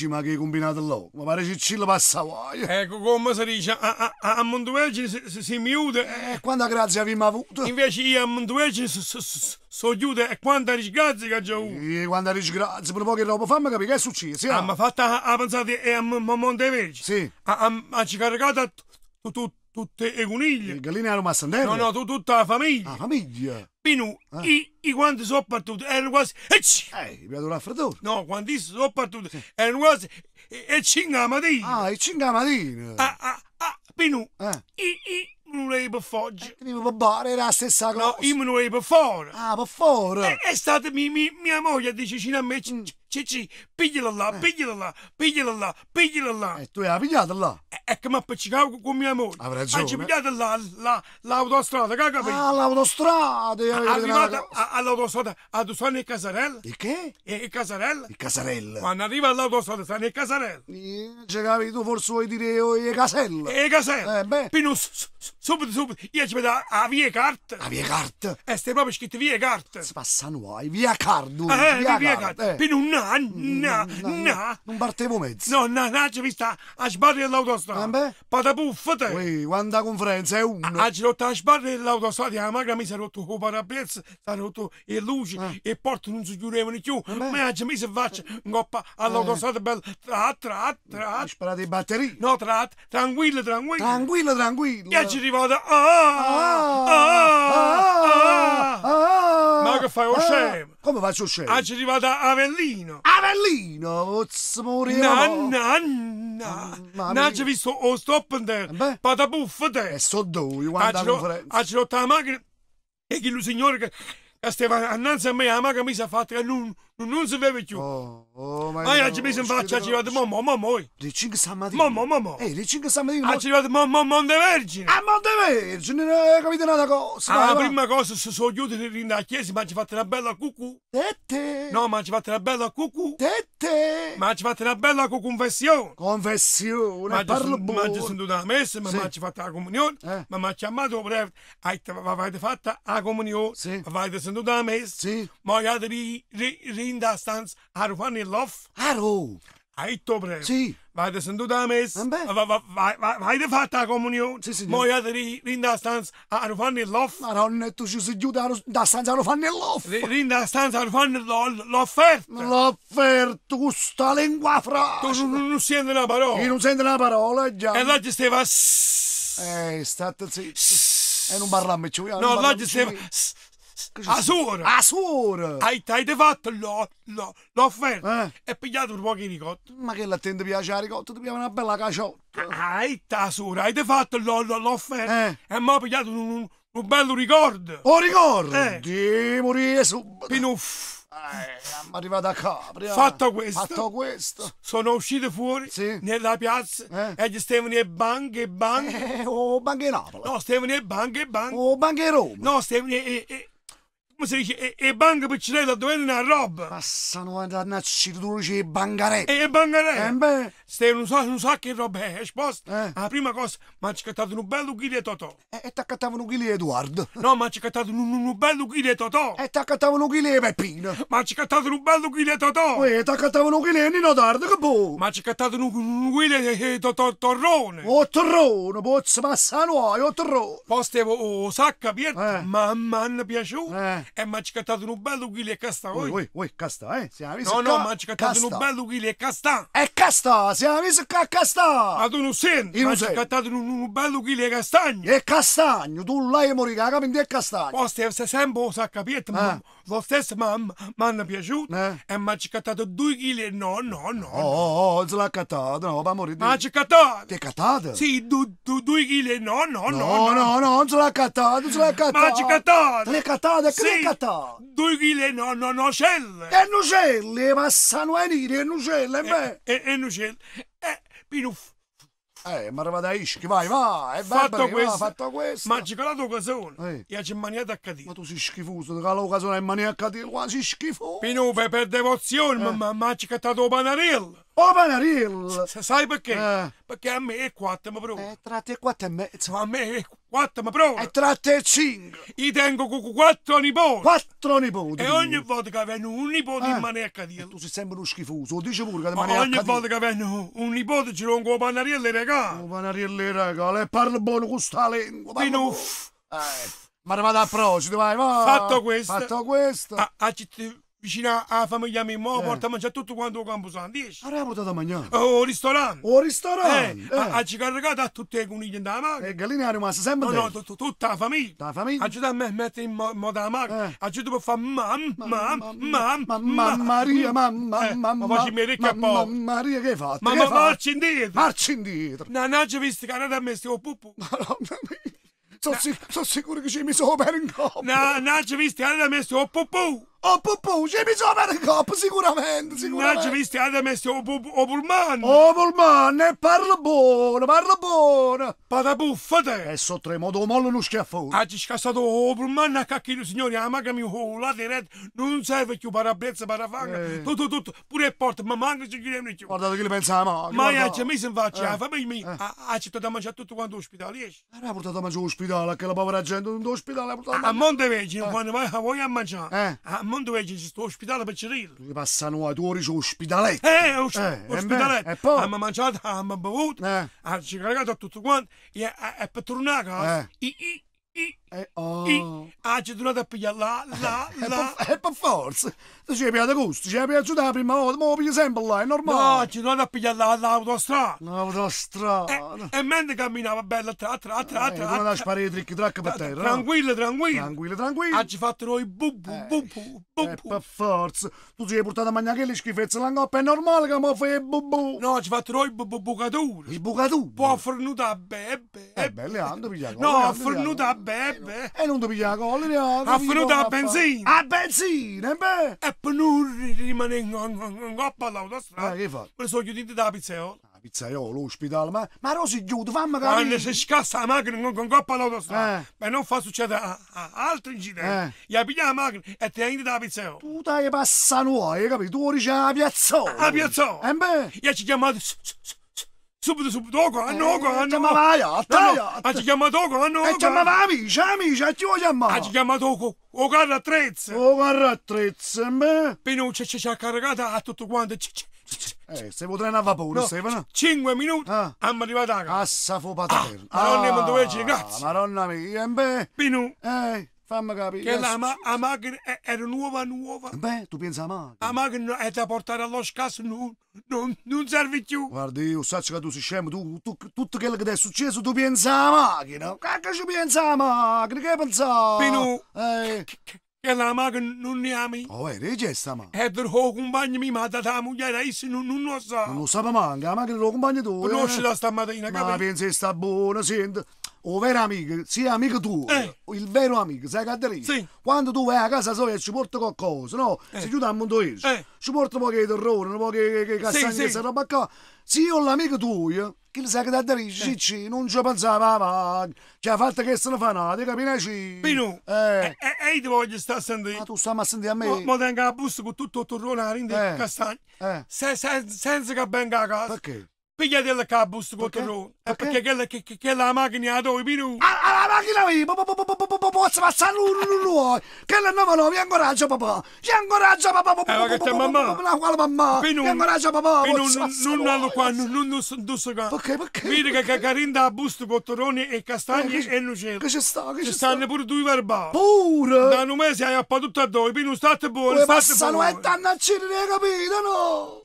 Cicci, ma che hai combinato là? Mi pare Ciccillo passa guaio. Ecco, come si dice, a Montevergine siamo iuti. E quanta grazia abbiamo avuto? Invece io a Montevergine sono iuto e quanta disgrazia che ho avuto. E quanta disgrazia, per poche roba, fammi capire che è successo. Abbiamo fatto la pensata e a Montevergine. Sì. Ha caricato tutte le coniglie. Le galline erano messe in terra? No, no, tutta la famiglia. La famiglia? Pinu, i quanti sono partiti erano quasi... Eh, mi ha raffreddore. No, quando sono partiti erano quasi... E 5 la mattina. Ah, e 5 la mattina. Pinu, io non volevo per Foggia. Tenevo per Bari, era la stessa cosa. No, io me ne volevo per fuori. Ah, per fuori. È stata mia moglie, dice a me, Cicci, pigliala là, pigliala là, pigliala là, pigliala là. E tu l'hai pigliata là? E che mi appiccicavo con mia moglie. Avrai ragione. Hai pigliato l'autostrada, che hai capito? Ah, l'autostrada. Arrivata all'autostrada, a dove stanno le casarelle. E che? E casarelle. Le casarelle. Quando arriva all'autostrada stanno le casarelle. C'è capito, tu forse vuoi dire le caselle. Le caselle. Beh. Pino, subito, subito, io ci vedo a via Carta. A via Carta? E stai proprio scritto via Carta. Si passano guai, via Cardo. Via Carta. Pino, no, no, no. Non partevo mezzo. No, no, no, c'è vista a sbarra dell'autostrada. Eh beh. Patapuffate. Ui, quanta conferenza è una. Ha rotto la sbarra dell'autostrada, la macchina mi si è rotto il parabrezza, si è rotto le luci, e porte non si chiudevano più. Ma ci mi si faccia in coppa all'autostrada bella, tra, tra, tra. Hai sparato le batterie? No, tra, tranquillo, tranquillo. Tranquillo, tranquillo. E ci è arrivata, Ma che fai, o scemo? Come faccio scemo? Ci è arrivata a Avellino. Avellino? Pozzo morire. No, no, no. Non c'è visto o stop in terra. Patapuffate. E so dove, quando la conferenza. Ha rotto la macchina e chi lo signore che stava innanzi a me, la macchina mi si è fatta che non si vede più. Oh, ma io ci messo in faccia, ci vado, mo, mo, mo. Le 5 stamattina. Mo, mo, mo. Le 5 stamattina. Ci vado, mo, mo, Montevergine. A Montevergine, non hai capito una cosa. La prima cosa, sono chiuso in la chiesa, ma ci fatto una bella cucù. Tette. No, ma ci fatto una bella cucù. Tette. Ma ci fatto una bella confessione. Confessione, parlo buono. Ma ci sono andato alla messa, ma ci fatto la comunione, ma mi ha chiamato prete, avete fatto la comunione, avete sentito la messa, ma avete rinda stanza a fare il loff. Aro! Hai detto prete. Sì. Avete sentito la messa, avete fatto la comunione, ma avete rinda stanza a fare il loff. Madonna, tu ci sei chiuso da stanza a fare il loff. Rinda stanza a fare l'offerta. L'offerta, questa lingua frase. Tu non senti una parola. Io non sento una parola, già. E là ci stava... State zitto. E non parlammo più. No, là ci stava... A suora! A suora! Hai fatto l'offerta e pigliato un po' di ricotta. Ma che l'attende piace la ricotta? Ti piace una bella caciotta. Hai la suora, hai fatto l'offerta e mi ha pigliato un bello ricordo. Oh ricordo? Di morire subito. Pinuff. Siamo arrivati a Capri. Fatto questo. Fatto questo. Sono uscito fuori nella piazza e gli stavano le banche e banche. Oh, banche Napoli. No, stavano le banche e banche. Oh, banche Roma. No, stavano come si dice, e banche piccinelle dove vendono la roba. Passano a nascere tu dici e bancarelle. E bancarelle. Beh. Stavano non so che roba è esposta. La prima cosa, mi ha scattato un bello chilo di Totò. E ti accattavano un chilo di Edoardo. No, mi ha scattato un bello chilo di Totò. E ti accattavano un chilo di Peppino. Mi ha scattato un bello chilo di Totò. E ti accattavano un chilo di Nino Tardo, che boh. Mi ha scattato un chilo di torrone. Oh, torrone, pozzo passano, oh, torrone. Poi stavo sacca aperta, ma mi hanno piaciuto. E mi ha scattato un bello chilo di castagno. Ui, ui, castà, eh? No, no, mi ha scattato un bello chilo di castagno. E castà, siamo visto che castà. Ma tu non senti, mi ha scattato un bello chilo di castagno. E castagno, tu l'hai morì, la capita è castagno. Poi stavo sempre sacca aperta, ma lo stesso mi hanno piaciuto. E mi ha scattato 2 chili, no, no, no. Oh, se l'ha accattato, no, va a morire. Ma ha scattato. Ti è accattato? Sì, 2 chili, no, no, no. No, no, no, non se l'ha accattato, se l'ha accattato. Ma ha scattato. Te l'hai accattato, che l'hai accattato? 2 chili, no, no, nocelle. E nocelle, passano a nere, e nocelle, beh. E nocelle. Pinuff. Ma arrivata a Ischia, vai, vai, fatto questo, fatto questo. Ma ci calato casone, e ci maniato a cadere. Ma tu sei schifoso, ti calo casone e mani a cadere, qua sei schifoso. Pino, per devozione, ma ci cattato panarello. Oh, panarello! Sai perché? Perché a me è 4, ma proprio. Tra te 4 e mezzo. A me è Quatto me prore. E tratte e cinche. Io tengo quattro nipoti. Quattro nipoti. E ogni volta che vene un nipote in mano a catiello. Tu sei sempre uno schifoso, lo dici pure che ti mani a Ogni volta che vene un nipote ci rompo 'o panariello 'e regalo. 'O panariello 'e regalo e parla buono cu sta lingua. Parla Pino. buono. Ma arrivato a Procida, vai, vai. Fatto questo. Fatto questo. A, a città vicino alla famiglia mia, mo porta a mangiare tutto quanto 'o camposanto, dici? Allora portato a mangiare. O ristorante. O ristorante. Ha ci caricato a tutte le coniglie in da macchina. E galline è rimasta sempre No, no, tutta la famiglia. La famiglia. Aiuta a me mettere in moto la macchina. Aiuta per fare mamma, mamma, mamma. Mamma Maria, mamma, mamma. Ma facciamo ricchi a Mamma poco. Maria, che hai fatto? Ma Che hai fatto? marcia indietro. Marcia indietro. No, non ci visto che non ha messo il puppo. Madonna mia. Sono sicuro che ci mi sono per in coppa. No, non ci visto che non ha messo il puppo. Oh, pupù, ci mi sono per in coppa, sicuramente, Non sicuramente. ci visto che non ha messo il pullman. Oh, pullman, e parla buono, parla buono. Patapuffa te. E sotto il modo mollo uno schiaffone. Ha scassato il pullman a cacchino, signori, la macchina mi oh, la non serve più parabrezza, parafanga, tutto, tutto, pure le porte, ma manca ci chiudiamo più. Guardate che le pensa la macchina. Ma io ci messo in faccia, la famiglia mia, ha accettato a mangiare tutto quanto all'ospedale, esci. Ha portato a mangiare all'ospedale, che la povera gente non all'ospedale ha portato a A mangiare. Montevergine, quando vai a voi a mangiare, a Montevergine c'è sto ospedale per Cirillo. Tu passano a due ore all'ospedaletto. Ospedale. E poi? Abbiamo mangiato, abbiamo bevuto, abbiamo caricato tutto quanto, e per tornare a casa, i, oh. Ah, ci tornato a pigliare là, là, là. E per forza. Tu ci hai piaciuto gusto, ci hai piaciuto la prima volta, ma lo pigli sempre là, è normale. No, ci tornato a pigliare l'autostrada. L'autostrada. E mentre camminava bella tra, tra, tra, tra. Tornato a sparare i trick track per terra. Tranquillo, tranquillo. Tranquillo, tranquillo. Ha ci fatto noi bu, bu, bu, bu, E per forza. Tu ci hai portato a mangiare le schifezze là in coppa, è normale che mo fai bu bu. No, ci ha fatto noi bu, bu, bucatura. I bucatura. Poi ha fornuto a bebe. Belle, ando piglia No, ha fornuto a bebe. E non ti piglia la collera. Ha finito la benzina. A benzina, beh. E per non rimanere in coppa all'autostrada. Che hai fatto? Me ne sono chiuso da pizzaiola. La pizzaiola, l'ospedale, ma Rosy chiude, fammi capire. Quando si scassa la macchina in coppa all'autostrada, per non far succedere altri incidenti, gli piglia la macchina e ti entri da pizzaiola. Tu dai passano, hai capito? Tu dici la piazzola. La piazzola. E beh. Io ci chiamato subito, subito, no, no, no. Chiamava la yacht, la yacht. Ha chiamato, no. E chiamava amici, amici, a chi vuoi chiamare? Ha chiamato o carro attrezzo. O carro attrezzo, beh. Pino ci ha caricato a tutto quanto. Se vuoi treno a vapore, No, Stefano. 5 minuti, siamo arrivati a casa. Assa fu paterno. Madonna, ma dove ci grazie. Madonna mia, beh. Pino. Fammi capire. Che la macchina era nuova, nuova. Beh, tu pensi alla macchina. La macchina è da portare allo scasso, non serve più. Guarda, io so che tu sei scemo, tu, tutto quello che ti è successo, tu pensi alla macchina. Che ci pensi alla macchina? Che pensi? Pino, che la macchina non ne ami. Oh, è sta macchina. E del compagno mi ha dato la moglie, io non lo so. Non lo sa manca, la macchina lo compagno tu. Conosci da stamattina, Ma capito? pensi che sta buona, senti. O vero amico, sia amico tuo, il vero amico, sai che ti Sì. Quando tu vai a casa sua e ci porti qualcosa, no? Si chiude a mondo ci porta un po' che terrore, un po' che castagne, Sì, sì. questa roba qua. Se io l'amico tuo, che lo sai che ti dice, sì, non ci pensava, ma ci ha fatto che se ne fa nada, capisci? Pino, e io ti voglio stare a sentire. Ma tu stai a sentire a me? Mo tengo la busta con tutto il torrone, la rinda e castagne. Senza che venga a casa. Perché? Pigliatela qua la busta con il torrone. È perché quella che la macchina la tua, Pino. La macchina mia, posso passare l'uno, che la 99, ancora papà, ancora papà, Ma che c'è mamma? Quale mamma? Ancora papà, Pino, non hanno qua, non so qua. Perché, perché? Vedi che carinda la busta con torrone e castagne e nucelle. Che ci sta, che ci sta? Stanno pure due verbali. Pure? Da un mese hai appagato tutto a due, Pino, state buono, state Passano buono. e danno a capito, no?